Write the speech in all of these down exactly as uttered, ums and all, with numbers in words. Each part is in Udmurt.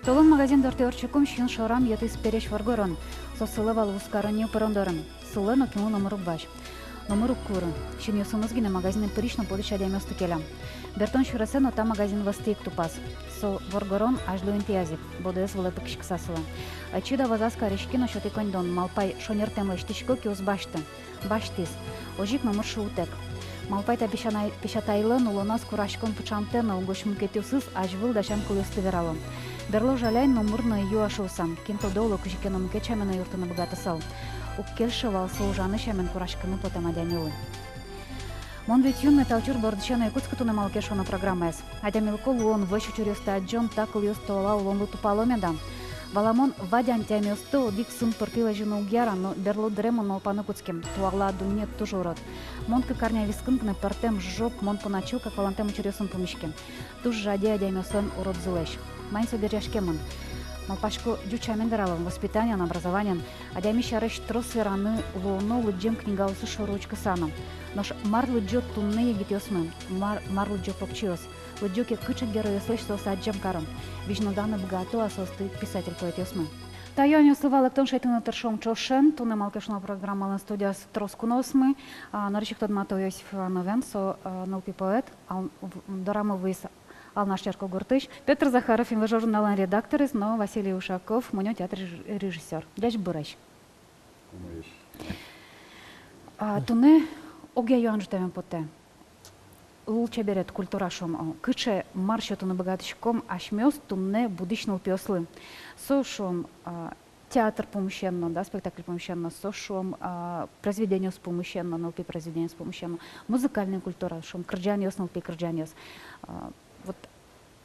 Толон магазин дортӥ ортчыкум син шорам йӧтӥз пересь воргорон. Со сылэ вал вузкаронние пырон дорын. Сылэ, нокинлы номыр уг вазь. Номыр уг куры. Синъёсыныз гинэ магазинэ пырись но потӥсь адямиосты келям. Бертон сюресэ но та магазин вӧзтӥ ик тупаз. Со воргорон азьло интыяз ик, бодыез вылэ пыкиськыса сылэ. Ӧтчыда вӧзаз кариськи но сётӥ коньдон, малпай, шонертэм лэсьтӥсько ке, уз басьты. Басьтӥз. Озьы ик номыр шуытэк. Малпай, та песянай-, песятайлэн улоназ кураськон пыӵамтэ но, угось мукетъёсыз азьвыл дасям кылъёсты верало. Берло жаляй, номыр но юа шуыса. Кин тодэ, оло, кызьы ке но мукет сямен но юрттыны быгатысал. Уг кельшы вал со ужаны сямен кураськыны потэм адямилы. «Мон ведь юн металлчур» бордысен ӧй кутскы туннэ «Малы ке шуоно» программаез. Адямилыко луон, вӧсь учыръёсты адӟон та кылъёс туала улонлы тупало меда. Валамон, вадь адямиосты одӥг сын пыртӥ лэзьыны уг яра, но берло дыре мон малпаны кутски: туала дунне туж урод. Мон кык арня вискын гинэ пӧртэм жоп, мон понна чылкак валантэм учыръёсын пумиськи. Туж жади адямиослэн уродзылэсь. Маин со герӟаськемын? Малпасько, ӟуч сямен вералом: воспитаниен, образованиен. Адями сярысь трос вераны луоно лыдӟем книгаосыз шоры учкыса но. Нош мар лыдӟо туннэ егитъёсмы, мар, мар лыдӟо покчиос? Лыдӟо ке, кыӵе геройёслэсь соос адӟем каро? Визьноданы быгато-а соосты писатель-поэтъёсмы? Та юанъёслы валэктон шедьтыны тыршом ӵошен. Туннэ «Малы ке шуоно» программалэн студияз трос куноосмы. А, нырысь ик тодмато Иосиф Ивановен, со, а, нылпи поэт, ал-, в-, дорамы вуиз Алнаш черкогуртысь. Пётр Захаров, «Инвожо» журналлэн редакторез, но Василий Ушаков, мунё театр реж-, режиссёр. Ӟечбуресь. А, туннэ огъя юан ӝутэме потэ. Лулчеберет, культура, шуом, о, кыӵе, мар сётыны быгатӥськом асьмеос туннэ будӥсь нылпиослы? Со, шуом, а, театр пумысен но, да, спектакль пумысен но, со, шуом, а, произведениос пумысен но, нылпи произведениос пумысен но, музыкальной культура, шуом, кырӟанъёс, нылпи кырӟанъёс. А, вот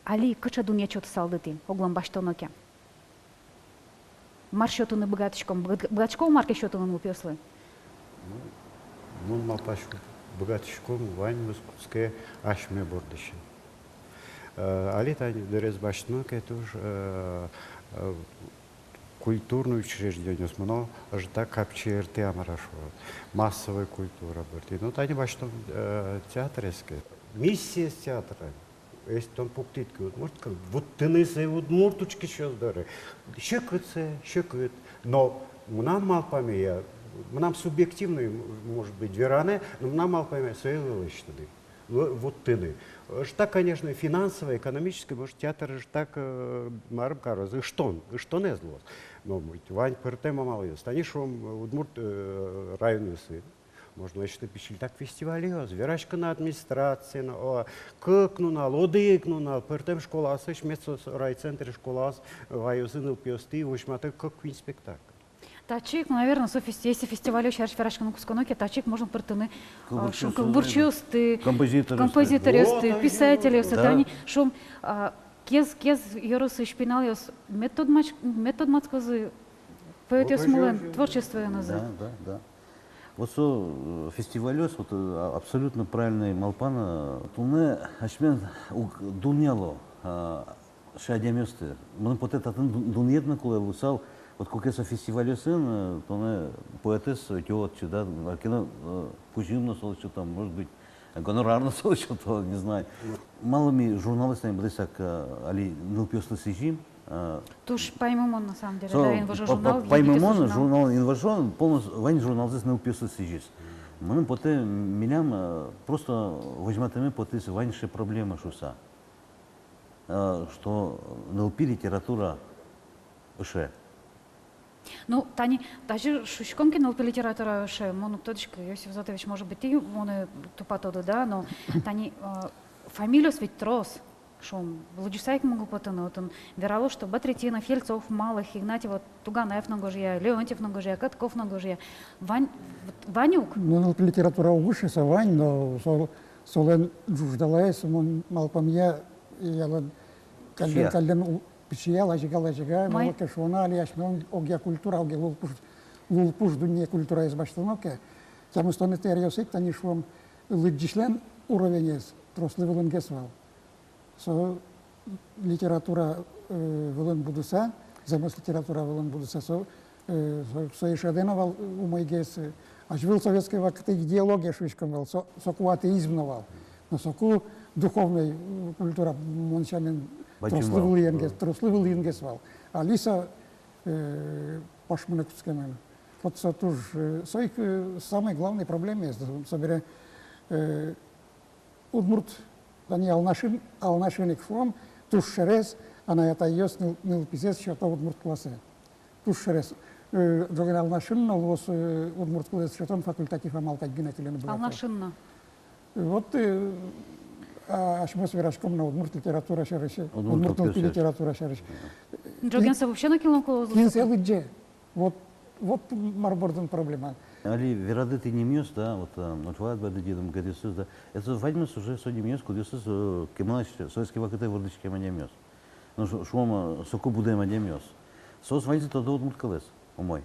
али кыӵе дунъет сётысалды тӥ, огъя басьтоно ке? Мар сётыны быгатӥськом? Быгат-, быгатӥськом мар ке сётыны нылпиослы? Ну, мон малпасько, быгатӥськом, ваньмыз кутске асьме бордысен. Э, али тани дырез басьтоно ке, туж, э, э, культурной учреждениос мыно ӧжытак капчи ӧртӥ, а мар-а шуод, массовой культура бӧрдӥ. Ну, тани басьтом, э, театрез ке. Миссиез театра: если тон пуктӥд ке удмурт кыл, вуттыны сое удмурт учкисьёс доры. Секыт сое, секыт. Но мынам малпамея, мынам субъективной, может быть, веранэ, но мынам малпамея, сое ӧвӧл лэсьтыны. Лу-, вуттыны. Ӧжытак, конечно, финансово, экономически, может, театр ӧжытак, э, марым кароз, ыштон, ыштонэз луоз. Но ведь вань пӧртэм амалъёс. Тани, шуом, удмурт, э, районъёсын можно лэсьтыны пичильтак фестивальёс, вераськыны администрациен, о, кык нунал, одӥг нунал пӧртэм школаосысь, мед со райцентре школаос ваёзы нылпиосты, возьматэ кык-куинь спектакль. Татчы ик, ну, наверно, со фес-, если фестивальёс сярысь вераськыны кутсконо ке, татчы ик можно пыртыны, а, кылбурчиосты, шуом, кылбурчиосты, композиторъёсты, композиторъёсты, вот, писательёсты, да. Тани, шуом, а, кез, кез ёросысь пиналъёс мед тодматс-, мед тодматскозы поэтъёсмылэн творчествоенызы. Да, да, да. Вот со, э, фестивальёс, вот, э, а-, абсолютно правильной малпан, э, туннэ асьмелэн уг дунъяло, а, сыӵе адямиосты. Мыным потэ, татын дун-, дунъетыны кулэ луысал, вот куке со фестивальёсын, э, туннэ поэтэз ӧтё отчы, да, кино, э, кузьым но солы сёто, может быть, гонорар но солы сёто, не знаю. Малы ми журналэз тани быдэсак, э, али нылпиослы сӥзим, э, туж паймымон, на самом деле, со да, «Инвожо» па-, па-, журнал, паймымон, егитъёслы журнал. Журнал «Инвожо», полностью вань журналзэс нылпиослы сӥзиз. Мыным потэ, милям, э, просто возьматэме потӥз вань сыӵе проблема шуыса, э, что нылпи литература ыше. Ну, тани, тазьы шуиськом ке, нылпи литература ыше, мон уг тодӥськы, Иосиф Зотович, может быть, тӥ монэ тупатоды, да, но тани, э, фамилиос ведь трос, шуом, лыдӟыса ик мыгы потыны, отын верало, что Батретинов, Ельцов, Малых, Игнатьева, Туганаев но гожъя, Леонтьев но гожъя, Катков но гожъя. Вань, вот, вань ук. Ну, нылпи литература уг ыше, со вань, но со, солэн ӝуждалаез, мон малпамъя, ялан каллен, каллен у-, пичия, лазьга, лазьга, малы ке шуоно, али асьмелэн огъя культура, огъя лулпуш, лулпуш дунне культураез басьтоно ке, тямыстонэтӥ аръёсы ик, тани, шуом, лыдӟисьлэн уровенез трослы вылынгес вал. Со литература, э, вылын будыса, замес литература вылын будыса, со, э, со, сое шӧдэ но вал умойгес, э, азьвыл советской вакытэ идеология шуиськом вал, со, соку атеизм но вал. Но соку духовной, э, культура, мон сямен, Бадӟым вал. Трослы вылӥынгес, трослы вылӥынгес вал. Али со, э, пӧрмыны кутскемын. Вот со туж, э, со ик, э, самой главной проблемаез, собере, э, удмурт, тани Алнашын, Алнашын ик шуом, туж сьӧрез анай-атайёс ныл-, нылпизэс сёто удмурт классэ. Туж сьӧрез. Э, ӝоген Алнашын но луоз, э, удмурт кылэз сётон факультатив, амал кадь гинэ тӥледлы быгато. Алнашын но. Вот, э, а, асьмеос вераськом на удмурт литература сярысь, удмурт нылпи литература сярысь. Ӝоген со вообще но кинлэн кулэ уз луы. Кин сое лыдӟе. Вот, вот мар бордын проблема. Али верады тӥ нимъёс, да, вот, э, Ночват Бадыдьи, мукетъёсыз, да. Это ваньмыз уже со нимъёс, кудъёсыз, э, кемалась советской вакытэ вордӥськем адямиос. Ну, шу-, шуом, э, соку будэм адямиос. Соос ваньзы тодо удмурт кылэз, умой.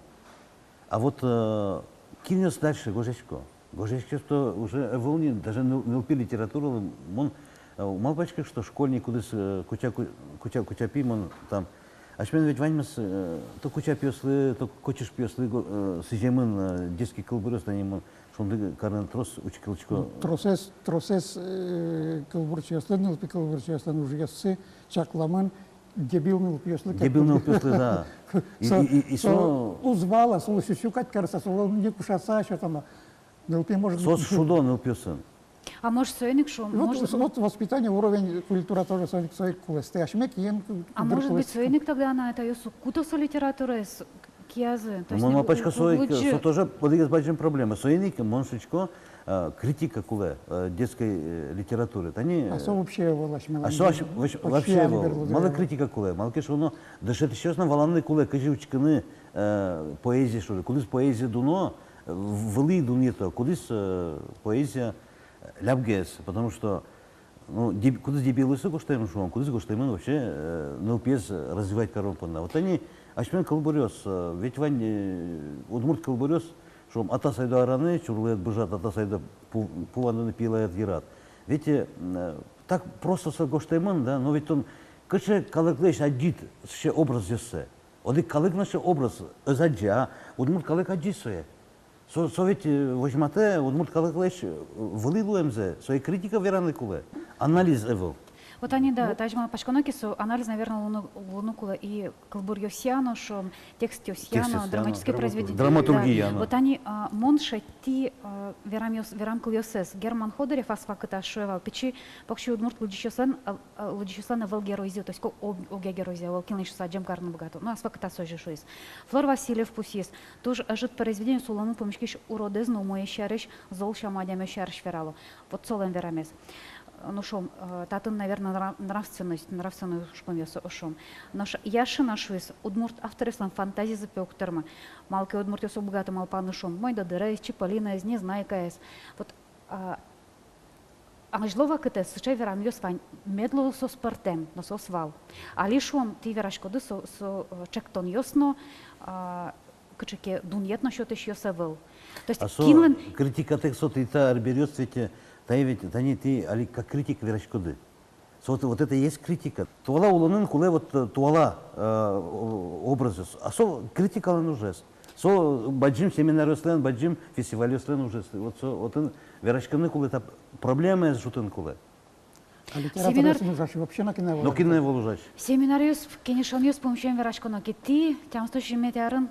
А вот, э, кинъёс дальше гожъясько? Гожъяськисьёс-то уже ӧвӧл ни, даже ныл-, нылпи литературалы. Мон, э, малпасько, что школьник, кудӥз, э, куӵа ку-, куӵа, куӵа пи, мон там, асьмелэн ведь ваньмыз, э, то куӵа пиослы, то кочыш пиослы го-, э, сӥземын, э, детский кылбуръёс, тани мон шунды карыны трос учкылӥсько. Тросэз, тросэз, э, кылбурчиослэн, нылпи кылбурчиослэн ужъёссы чакламын дебил нылпиослы. Дебил нылпиослы, да. И, со, и, и, и со, со уз вала, солы сюсю кадь карыса, солы ни кушаса сётоно. Нылпи, может быть, соос шудо нылпиосын. А может, соин ик шуом, вот, может, вот воспитание, уровень, культура тоже соин ик, соин ик кулэстэ. Асьме киын. А может быть, соин ик тогда анай-атайёс уг куто со литератураез киязы? То есть, ну, мон малпасько, со ик, со тоже одӥгез бадӟым проблема. Соин ик мон шуисько, э, критика кулэ, э, детской, э, литературы. Тани, а со вообще ӧвӧл асьмелэн. А со вообще ӧвӧл. Малы критика кулэ? Малы ке шуоно, дышетӥсьёс но валаны кулэ, кызьы учкыны, э, поэзия шоры. Кудӥз поэзия дуно, э, вылӥ дунъето, кудӥз, э, поэзия, э, лябгес, потому что, ну, деб-, кудӥз дебилъёслы гожтэмын, шуом, кудӥз гожтэмын вообще, э, нылпиез развивать карон понна. Вот тани асьмелэн кылбуръёс, э, ведь вань, э, удмурт кылбуръёс, шуом, «Атас айдо араны», «Чурлыед быжа, атас айдо пу-, пу вандыны, пилаед йырад». Ведь, э, так просто со гожтэмын, да, но ведь тон кыӵе калыклэсь адӟид сыӵе образъёссэ? Одӥг калык но сыӵе образ ӧз адӟы, а удмурт калык адӟиз сое. Со, со ведь, э, возьматэ удмурт калыклэсь, э, вылӥ луэмзэ, сое критика вераны кулэ, анализ ӧвӧл. Вот тани, да, тазьы малпаськоно ке, со анализ, наверно, луыны, луыны кулэ и кылбуръёсъя но, шуом, текстъёсъя но, текстъёсъя но, драматической произведение. Драматургия но. Вот тани, а, мон шедьтӥ, а, верамъёс-, верам кылъёссэс. Герман Ходырев ас вакытаз шуэ вал: пичи, покчи удмурт лыдӟисьёслэн, а, а, лыдӟисьёслэн ӧвӧл геройзы, то есть ко-, ог-, огъя геройзы ӧвӧл, кинлэсь соос адӟем карыны быгато. Ну, ас вакытаз озьы шуиз. Флор Васильев пусйиз: туж ӧжыт произведение, солэн пумиськись уродэз но умоез сярысь, зол сямо адямиез сярысь верало. Вот солэн верамез. Ну, шуом, э, татын, наверно, нра-, нравственность, нравственной ужпумъёс, шуом. Нош Яшина шуиз: удмурт авторъёслэн фантазизы, пе, уг тырмы. Малы ке удмуртъёс уг быгато малпаны, шуом, Мойдодырэз, Чиполлиноез, Незнайкаез. Вот, а, азьло вакытэ сыӵе верамъёс вань, мед луоз соос пӧртэм, но соос вал. Али, шуом, тӥ вераськоды, со, со, э, чектонъёс но, а, кыӵе ке дунъет но сётӥсьёс ӧвӧл. То есть, а со кинлэн критикатэк со тӥ та арбериос ведь, э, тани ведь, тани тӥ али как критик вераськоды. Со вот, вот это и есть критика. Туала улонын кулэ вот, э, туала, э, о-, образъёс. А со критикалэн ужез. Со бадӟым семинаръёслэн, бадӟым фестивальёслэн ужез. Вот со, отын вераськыны кулэ, та проблемаез ӝутыны кулэ. А литератураысь ужась вообще нокин ӧвӧл. Нокин ӧвӧл ужась. Семинаръёс, кенешонъёс пумысен вераськоно ке, тӥ тямыстон сизьыметӥ арын,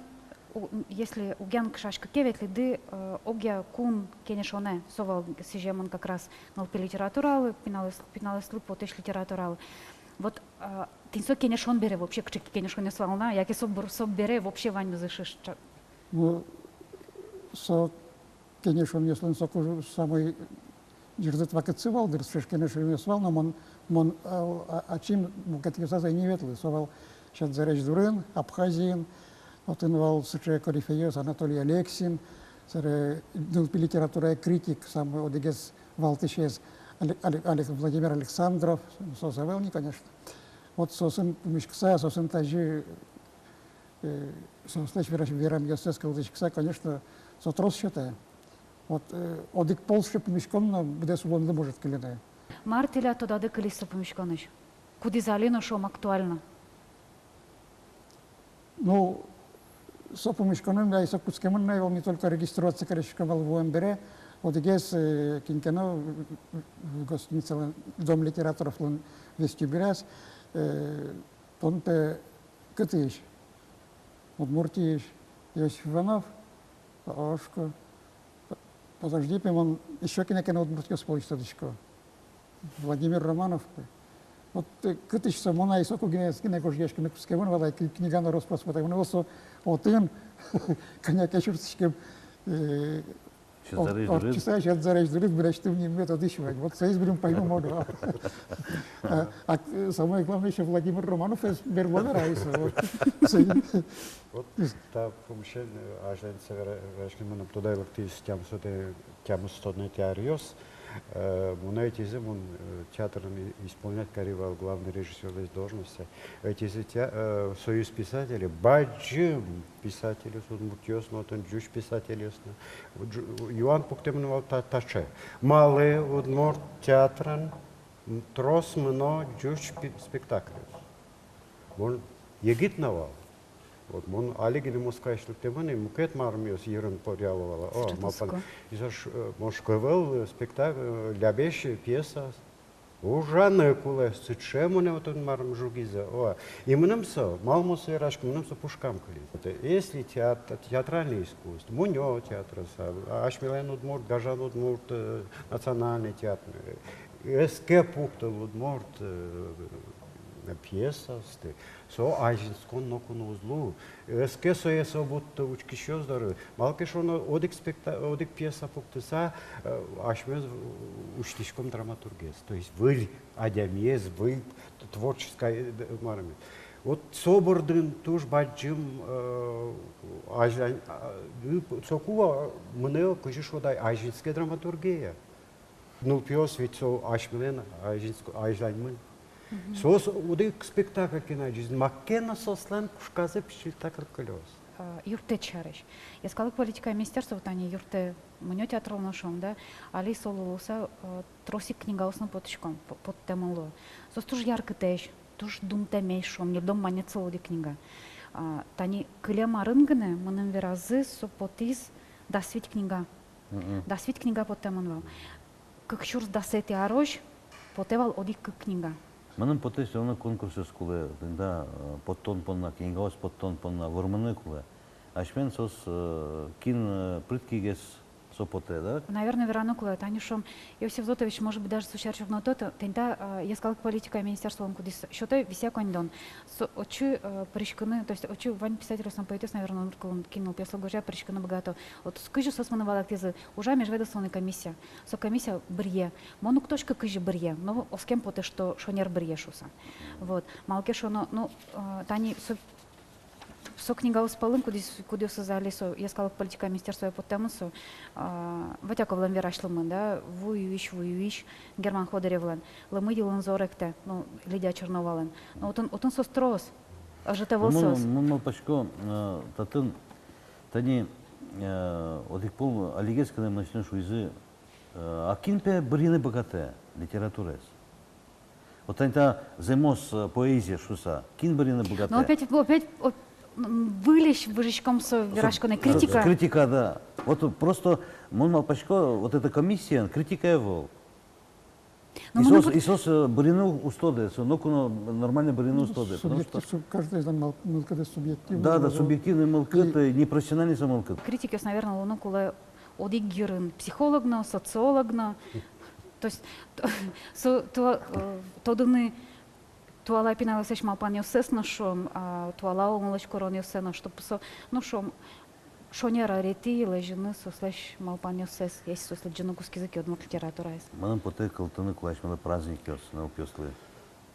у-, если уг янгышаськы ке, ветлӥды, э, огъя кун кенешонэ, со вал сӥземын как раз нылпи литературалы, пиналъёс-, пиналъёслы потӥсь литературалы. Вот, э, тӥни со кенешон бере вообще кыӵе ке кенешонъёс вал на, яке со бер-, со бере вообще ваньмыз ышыш? Ну, со кенешонъёслэн соку самой ӟырдыт вакытсы вал, дыр, сыӵе кенешонъёс вал, но мон, мон, а, а, ачим мукетъёсаз ӧй ни ветлы. Со вал сьӧд зарезь дурын, Абхазиын, отын вал сыӵе корифейёс: Анатолий Алексин, сыӵе нылпи литературая критик, самой одӥгез валтӥсез, Олег, Олег, Олег, Владимир Александров, соос ӧвӧл ни, конечно. Вот соосын пумиськыса, соосын тазьы э, соослэсь верам-, верамъёссэс кылзӥськыса, конечно, со трос сётэ. Вот, э, одӥг пол сыӵе пумиськон но быдэс улонлы может кыльыны. Мар тӥляд тодады кылиз со пумиськонысь? Кудӥз али но, шуом, актуально? Ну, со пумиськонын, ай, со кутскемын на ӧвӧл, ми только регистрироваться кариськом вал вуэм бере, одӥгез, э, кин ке но, э, гостиницалэн, Дом литераторовлэн вестибюляз, Э, тон пе кытысь? Удмуртиысь. Иосиф Иванов? О, шуко. Подожди пе, мон ещё кинэ ке но удмуртъёс пӧлысь тодӥсько. Владимир Романов пе. Вот, э, кытысь со, мон ай соку гинэ, гинэ гожъяськыны кутскемын вал ай, кни-, книга но рос-прос потэмын вал со отын, кӧня ке сюрс иськем, э, Сьӧд зарезь дырыз. Ортчыса, сьӧд зарезь дырыз, милесьтым нимме тодӥсь вань. Вот соиз бырем паймымон вал. А, а, самое главное, ещё Владимир Романов эз берло верай со. Вот. Соин. Вот та пумысен, э, азьланьтыса вера-, вераськыны мыным тодэ лыктӥз тямысэтӥ, тямыстонэтӥ аръёс. Э, мыным ӧтизы, мон, э, театрын и-, исполнять кари вал главный режиссёрлэсь должность. Ӧтизы те-, э, Союз писателей, бадӟым писательёс, удмуртъёс но, отын ӟуч писательёс но. Ӟу-, юан пуктэмын вал та-, таӵе. Малы удмурт театрын, м, трос мыно ӟуч пи-, спектакльёс? Мон егит на вал. Вот мон али гинэ Москваысь лыктэмын, и мукет марымъёс йырын поръяло вал. О, сыӵе малпан. Туско. И со ш-, э, мон шуко ӧвӧл, э, спектакль, э, лябесь пьеса. Ужаны кулэ, сыӵе монэ отын марым жугизы. О, и мыным со, малы мон сое верасько, мыным со пушкам кылиз. Это если теат-, театральное искусство, мунё театръёс, а, асьмелэн удмурт, гажан удмурт, э, национальный театр, э, ӧз ке пуктылы удмурт, э, пьесаосты, со азинскон ноку но уз лу. Ӧз ке сое со будто учкисьёс доры. Малы ке шуоно, одӥг спекта-, одӥг пьеса пуктыса, э, асьмеос усьтӥськом драматургез. То есть выль адямиез, выль т-, творческой, э, д-, марым. Вот со бордын туж бадӟым, э, азьлань-, а, ы, п-, соку, а, мынэ, кызьы шуод ай, азинскон драматургия. Нылпиос ведь со асьмелэн азинск-, азьланьмы. Мгм. Соос одӥг спектакль ке но адӟизы, маке но соослэн пушказы пичильтык кылёз. А, юрттэт сярысь. Йӧскалык политикая министерство, вот тани юрттэ мунё театрлы но, шуом, да, али со луыса, э, трос ик книгаос но потӥськом, по-, поттэмын луо. Соос туж яркытэсь, туж думтэмесь, шуом, ньыльдон манет солы одӥг книга. А, тани кылем арын гинэ мыным веразы, со потӥз дас вить книга. Мгм. Дас вить книга поттэмын вал. Кык сюрс дасэтӥ арозь потэ вал одӥг-кык книга. Мыным потэ, всё равно конкурсъёс кулэ, тӥни та, э, поттон понна, книгаос поттон понна вормыны кулэ. Асьмелэн соос, э, кин, э, прыткигес со потэ, да? Наверно, вераны кулэ, тани, шуом, Иосиф Зотович, может быть, даже со сярысь уг но тодэ, тӥни та, э, йӧскалык политикая министерстволэн кудӥз сётэ висъя коньдон. Со отчы, э, пыриськыны, то есть отчы вань писательёс но, поэтъёс, наверно, удмурт кылын, кин нылпиослы гожъя, пыриськыны быгато. Вот кызьы соос мыным валэктӥзы: ужам межведомственной комиссия. Со комиссия быръе. Мон уг тодӥськы, кызьы быръе, но оскем потэ, что шонер быръе шуыса. Вот. Малы ке шуоно, ну, э, тани со, со книгаос пӧлын, кудӥз, кудъёсыз али со йӧскалык политикая министерствое поттэмын, со, э, Вотяковлэн верасьлымы, да, «Вуюись, вуюись», Герман Ходыревлэн, «Лымы йылын зор эктэ», ну, Лидия Черновалэн. Ну, отын, отын соос трос. Ӧжыт ӧвӧл соос. Мон, мон малпасько, э, татын, тани, э, одӥг пол алигес гинэ мынэсьтым шуизы, э, а кин пе быръыны быгатэ литератураез? Вот тани та зэмос, э, поэзия шуыса, кин быръыны быгатэ? Но опять, опять, о, м, выльысь выжиськом со вераськонэ, э, критика. Критика, да. Вот просто мон малпасько, вот эта комиссия, критика ӧвӧл. Ну, и соос, и соос, э, быръыны уз тоды, со ноку но нормально быръыны уз тоды, потому что субъектив-, суб-, каждый из нас мыл-, мылкыдыз субъективный. Да, да, субъективный мылкыд, и, э, непрофессиональный со мылкыд. Критикъёс, наверно, луыны кулэ одӥг йырын: психолог но, социолог но. То есть, то, со, то, э, тодыны туала пиналъёслэсь малпанъёссэс но, шуом, а, туала улонлэсь куронъёссэс но, чтоб со, ну, шуом, шонер ӧретӥ лэзьыны соослэсь малпанъёссэс, если соос лыдӟыны кутскизы ке удмурт литератураез. Мыным потэ, кылдытыны кулэ асьмелы праздникъёс нылпиослы.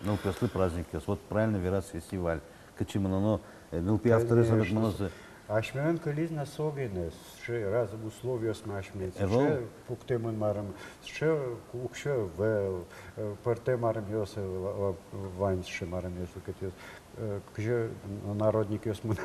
Нылпиослы праздникъёс. Вот правильно вераз, фестиваль. Кытчы мыноно, э, нылпи авторъёс но мед мынозы. Асьмелэн кылиз на со гинэ, сыӵе раз условиосмы асьмелэн, сыӵе пуктэмын марым, сыӵе уксё ӧвӧл, э, пӧртэм марымъёс ӧвӧл, э, вань сыӵе марымъёс, кытъёс, э, кызьы народникъёс мын-,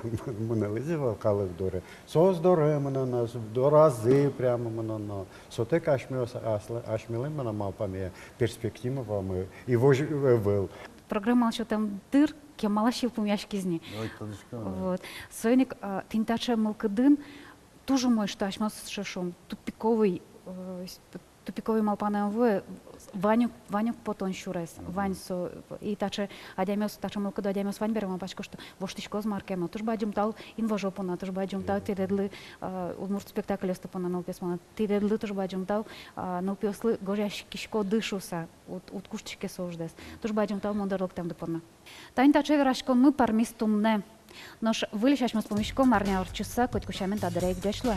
мынылӥзы вал калык доры. Соос доры мыноно, со доразы прямо мыноно. Сотэк асьмеос аслы-, асьмелэн мынам малпамея, перспективамы ивозь ӧвӧл. Программалы сётэм дыр кемалась йылпумъяськиз ни. Ой, тодӥсько. Вот. Соин ик, а, тӥни таӵе мылкыдын туж умой, что асьмеос сыӵе, шуом, тупиковый, э, с-, тупиковый малпанэн вуэ, Вань ук, вань ук потон сюрес, вань со, и таӵе адямиос, таӵе мылкыдо адямиос вань бере, малпасько, что воштӥськоз мар ке но. Туж бадӟым тау «Инвожо» понна, туж бадӟым тау тӥледлы, а, удмурт спектакльёсты понна, нылпиос понна, тӥледлы туж бадӟым тау, а, нылпиослы гожъяськиськоды шуыса, уд, уд куштӥське со уждэс. Туж бадӟым тау мон доры лыктэмды понна. Тани таӵе вераськонмы пӧрмиз туннэ. Нош выльысь асьмеос пумиськом арня ортчыса, котьку сямен та дыре ик. Ӟеч луэ.